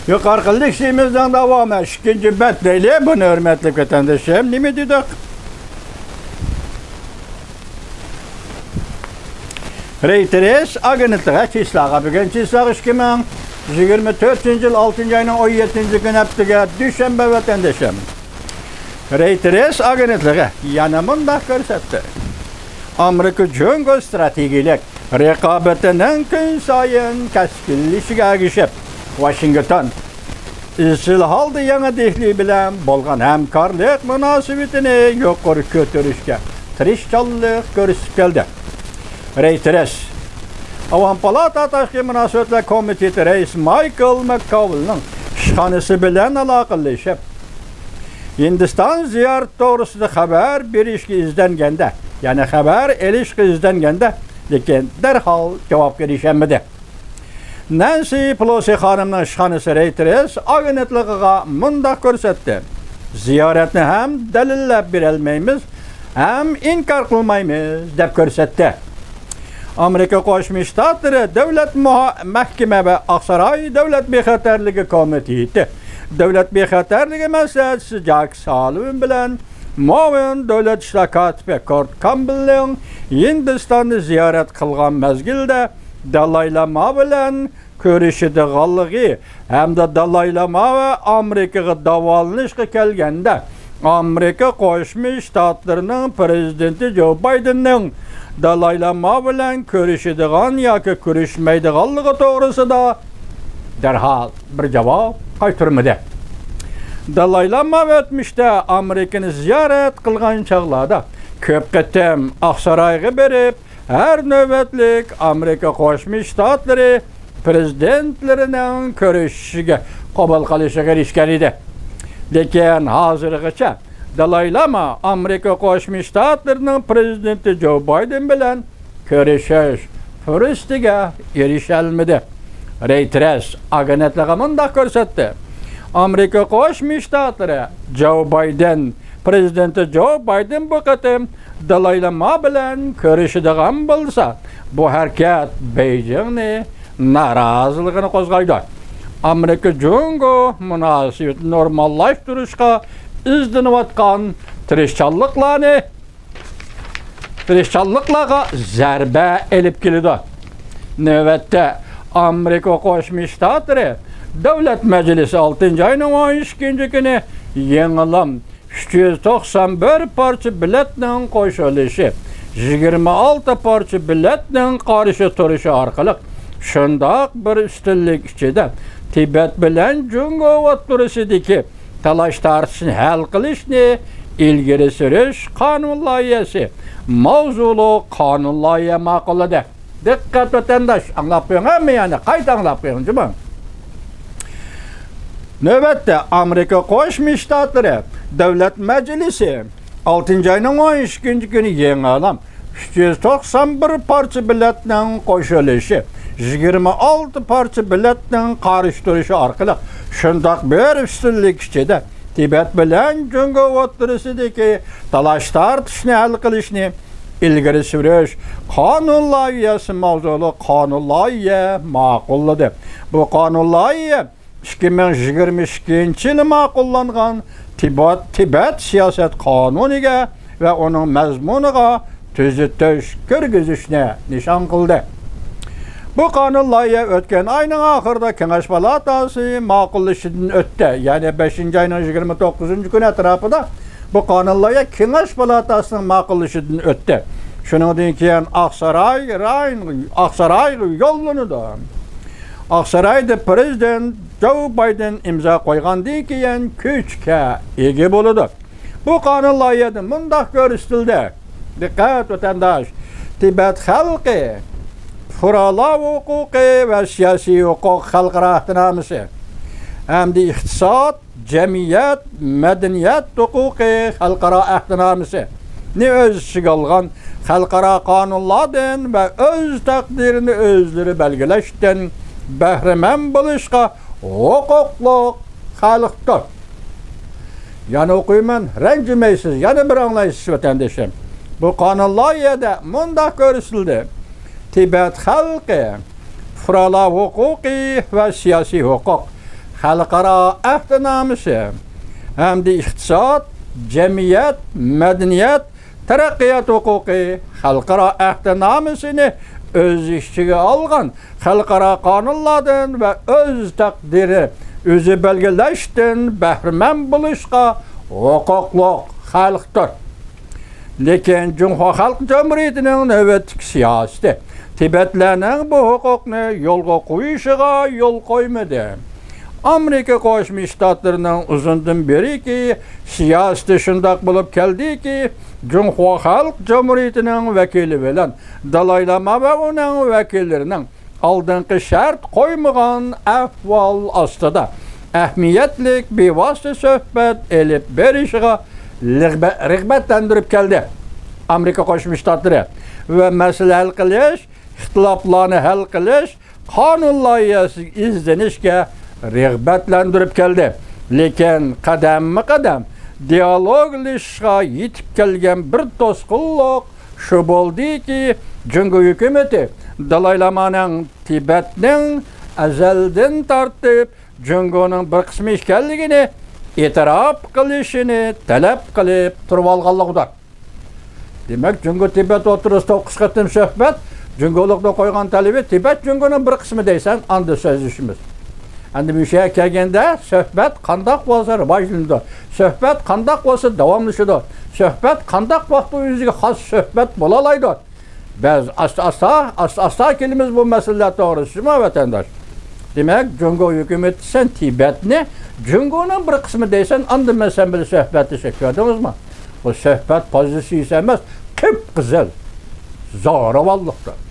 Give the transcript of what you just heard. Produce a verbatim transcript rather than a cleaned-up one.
يۇقىرىقى لېكسىيىمىزنىڭ داۋامى، ئىككىنچى بەت دەيلى. بۇنى ھۆرمەتلىك ۋەتەندىشىم نېمە دېدۇق؟ رېيتېرس ئاگېنتلىقى چىسلاغا، بۈگۈن چىسلاغا ئىككى مىڭ يىگىرمە تۆتىنچى يىل ئالتىنچى ئاينىڭ ئون يەتتىنچى كۈنى ھەپتىگە دۈشەنبە ۋەتەندىشىم. رېيتېرس ئاگېنتلىقى يەنە مۇنداق كۆرسەتتى. ئامېرىكا جۇڭگو ئىستراتېگىيەلىك رىقابىتىنىڭ كۈنسايىن كەسكىنلىشىشىگە ئەگىشىپ، ۋاشىنگتون ئىزچىل ھالدا يېڭى دېھلى بىلەن بولغان ھەمكارلىق مۇناسىۋىتىنى يۇقىرى كۆتۈرۈشكە تىرىشچانلىق كۆرسىتىپ كەلدى. رېيتېرس ئاۋام پالاتا تاشقى مۇناسىۋەتلەر كومىتېتى رەئىسى مايكل ماككاۋلنىڭ ئىشخانىسى بىلەن ئالاقىلىشىپ، ھىندىستان زىيارىتى توغرىسىدا خەۋەر بېرىشكە ئىزدەنگەندە، يەنى خەۋەر ئېلىشقا ئىزدەنگەندە، لېكىن دەرھال جاۋابقا ئېرىشەلمىدى. نەنسى پېلوسى خانىمنىڭ ئىشخانىسى رېيتېرس ئاگېنتلىقىغا مۇنداق كۆرسەتتى: «زىيارەتنى ھەم دەلىللەپ بېرەلمەيمىز، ھەم ئىنكار قىلمايمىز» دەپ كۆرسەتتى. ئامېرىكا قوشما شتاتلىرى دۆلەت مۇھا-، مەھكىمە ۋە ئاقساراي دۆلەت بىخەتەرلىكى كومىتېتى دۆلەت بىخەتەرلىكى مەسلىھەتچىسى جاك سالىۋان بىلەن مۇئاۋىن دۆلەت ئىشلار كاتىپى كورت كامبېلنىڭ ھىندىستاننى زىيارەت قىلغان مەزگىلدە دالاي لاما بىلەن كۆرۈشىدىغانلىقى ھەمدە دالاي لاما ۋە ئامېرىكىغا داۋالىنىشقا كەلگەندە، ئامېرىكا قوشما شتاتلىرىنىڭ پىرېزىدېنتى جو بايدېننىڭ دالاي لاما بىلەن كۆرۈشىدىغان ياكى كۆرۈشمەيدىغانلىقى توغرىسىدا دەرھال بىر جاۋاب قايتۇرمىدى. دالاي لاما ئۆتمۈشتە ئامېرىكىنى زىيارەت قىلغان چاغلاردا كۆپ قېتىم ئاقسارايغا بېرىپ، ھەر نۆۋەتلىك ئامېرىكا قوشما شتاتلىرى پىرېزىدېنتلىرىنىڭ كۆرۈشۈشىگە قوبۇل قىلىشىغا ئېرىشكەن ئىدى. لېكىن ھازىرغىچە دالاي لاما ئامېرىكا قوشما شتاتلىرىنىڭ پىرېزىدېنتى جو بايدېن بىلەن كۆرۈشۈش پۇرسىتىگە ئېرىشەلمىدى. رېيتېرس ئاگېنتلىقى مۇنداق كۆرسەتتى: ئامېرىكا قوشما شتاتلىرى جو بايدېن، پىرېزىدېنتى جو بايدېن بۇ قېتىم دالاي لاما بىلەن كۆرۈشىدىغان بولسا، بۇ ھەرىكەت بېيجىڭنى نارازىلىقىنى قوزغايدۇ. ئامېرىكا جۇڭگو مۇناسىۋىتىنى نورماللاشتۇرۇشقا ئىزدىنىۋاتقان تىرىشچانلىقلارنى، تىرىشچانلىقلارغا زەربە ئېلىپ كېلىدۇ. نۆۋەتتە، ئامېرىكا قوشما شتاتلىرى دۆلەت مەجلىسى ئالتىنچى ئاينىڭ ئون ئىككىنچى كۈنى يېڭىلام ئۈچ يۈز توقسان بىر پارچە بېلەتنىڭ قوشۇلۇشى، يىگىرمە ئالتە پارچە بېلەتنىڭ قارشى تۇرۇشى ئارقىلىق، شۇنداق بىر ئۈستۈنلۈك ئىچىدە تىبەت بىلەن جۇڭگو ئوتتۇرىسىدىكى تالاش-تارتىشنى ھەل قىلىشنى ئىلگىرى سۈرۈش قانۇن لايىھەسى ماۋزۇلۇق قانۇن لايىھە ماقۇللىدى. دىققەت ۋەتەنداش، ئاڭلاپ قويۇڭ، ھەممە يەرنى قايتا ئاڭلاپ قويۇڭ، جۇمۇ. نۆۋەتتە ئامېرىكا قوشما شتاتلىرى دۆلەت مەجلىسى ئالتىنچى ئاينىڭ ئون ئىككىنچى كۈنى يېڭىلام ئۈچ يۈز توقسان بىر پارچە بېلەتنىڭ قوشۇلۇشى، يىگىرمە ئالتە پارچە بېلەتنىڭ قارشى تۇرۇشى ئارقىلىق، شۇنداق بىر ئۈستۈنلۈك ئىچىدە تىبەت بىلەن جۇڭگو ئوتتۇرىسىدىكى تالاش-تارتىشنى ھەل قىلىشنى ئىلگىرى سۈرۈش قانۇن لايىھەسى ماۋزۇلۇق قانۇن لايىھە ماقۇللىدى. بۇ قانۇن لايىھە ئىككى مىڭ يىگىرمە ئىككىنچى يىلى ماقۇللانغان تىبەت، تىبەت سىياسەت قانۇنىگە ۋە ئۇنىڭ مەزمۇنىغا تۈزىتىش كىرگۈزۈشنى نىشان قىلدى. بۇ قانۇن لايىھە ئۆتكەن ئاينىڭ ئاخىرىدا كېڭەش پالاتاسى ماقۇللىشىدىن ئۆتتى، يەنى بەشىنچى ئاينىڭ يىگىرمە توققۇزىنچى كۈنى ئەتراپىدا بۇ قانۇن لايىھە كېڭەش پالاتاسىنىڭ ماقۇللىشىدىن ئۆتتى. شۇنىڭدىن كېيىن ئاقساراي، ئاقسارايغا يوللىنىدۇ. ئاقسارايدا پىرېزىدېنت جو بايدېن ئىمزا قويغاندىن كېيىن كۈچكە ئىگە بولىدۇ. بۇ قانۇن لايىھەدە مۇنداق كۆرسىتىلدى. دىققەت، ۋەتەنداش! تىبەت خەلقى پۇقرالار ھوقۇقى ۋە سىياسىي ھوقۇق خەلقئارا ئەھدىنامىسى ھەمدە ئىقتىساد، جەمئىيەت، مەدەنىيەت ھوقۇقى خەلقئارا ئەھدىنامىسىنى ئۆز ئىچىگە ئالغان خەلقئارا قانۇنلاردىن ۋە ئۆز تەقدىرىنى ئۆزلىرى بەلگىلەشتىن بەھرىمەن بولۇشقا ھوقۇقلۇق خەلقتۇر. يەنە ئوقۇيمەن، رەنجىمەيسىز، يەنە بىر ئاڭلايسىز، ۋەتەندىشىم. بۇ قانۇن لايىھەدە مۇنداق كۆرسىتىلدى: تىبەت خەلقى پۇقرالار ھوقۇقى ۋە سىياسىي ھوقۇق خەلقئارا ئەھدىنامىسى ھەمدە ئىقتىساد، جەمئىيەت، مەدەنىيەت، تەرەققىيات ھوقۇقى خەلقئارا ئەھدىنامىسىنى ئۆز ئىچىگە ئالغان خەلقئارا قانۇنلاردىن ۋە ئۆز تەقدىرى ئۆزى بەلگىلەشتىن بەھرىمەن بولۇشقا ھوقۇقلۇق خەلقتۇر. لېكىن جۇڭخۇا خەلق جۇمھۇرىيىتىنىڭ نۆۋەتتىكى سىياسىتى تىبەتلەرنىڭ بۇ ھوقۇقنى يولغا قويۇشىغا يول قويمىدى. ئامېرىكا قوشما شتاتلىرىنىڭ ئۇزۇندىن بېرىكى سىياسىتى شۇنداق بولۇپ كەلدىكى، جۇڭخۇا خەلق جۇمھۇرىيىتىنىڭ ۋەكىلى بىلەن دالايلاما ۋە ئۇنىڭ ۋەكىللىرىنىڭ ئالدىنقى شەرت قويمىغان ئەھۋال ئاستىدا ئەھمىيەتلىك بىۋاسىتە سۆھبەت ئېلىپ بېرىشىغا رىغبە-، رىغبەتلەندۈرۈپ كەلدى. ئامېرىكا قوشما شتاتلىرى ۋە مەسىلە ھەل قىلىش، ئىختىلاپلارنى ھەل قىلىش، قانۇن لايىھەسىگە ئىزدىنىشكە رىغبەتلەندۈرۈپ كەلدى. لېكىن قەدەممۇ قەدەم دىئالوگلىشىشقا يېتىپ كەلگەن بىر توسقۇنلۇق شۇ بولدىكى، جۇڭگو ھۆكۈمىتى دالايلامانىڭ تىبەتنىڭ ئەزەلدىن تارتىپ جۇڭگونىڭ بىر قىسمى ئىكەنلىكىنى ئېتىراپ قىلىشىنى تەلەپ قىلىپ تۇرۇۋالغانلىقىدۇر. دېمەك، جۇڭگو تىبەت ئوتتۇرىسىدا توققۇز قېتىم سۆھبەت، جۇڭگولۇقنىڭ قويغان تەلىپى، تىبەت جۇڭگونىڭ بىر قىسمى دەيسەن، ئاندىن سۆزلىشىمىز. ئەمدى مۇشۇ يەرگە كەلگەندە، سۆھبەت قانداق بولسا راۋاجلىنىدۇ، سۆھبەت قانداق بولسا داۋاملىشىدۇ، سۆھبەت قانداق ۋاقىتتا ئۆزىگە خاس سۆھبەت بولالايدۇ. بەز ئاستا-ئاستا، ئاستا-ئاستا كېلىمىز بۇ مەسىلىلەر توغرىسىدا، شۇما ۋەتەنداش. دېمەك، جۇڭگو ھۆكۈمىتى سەن تىبەتنى جۇڭگونىڭ بىر قىسمى دەيسەن، ئاندىن مەن سەن بىلەن سۆھبەتلىشەي، كۆردىڭىزمۇ؟ بۇ سۆھبەت پوزىتسىيىسى ئەمەس، قىپقىزىل زوراۋانلىقتۇر.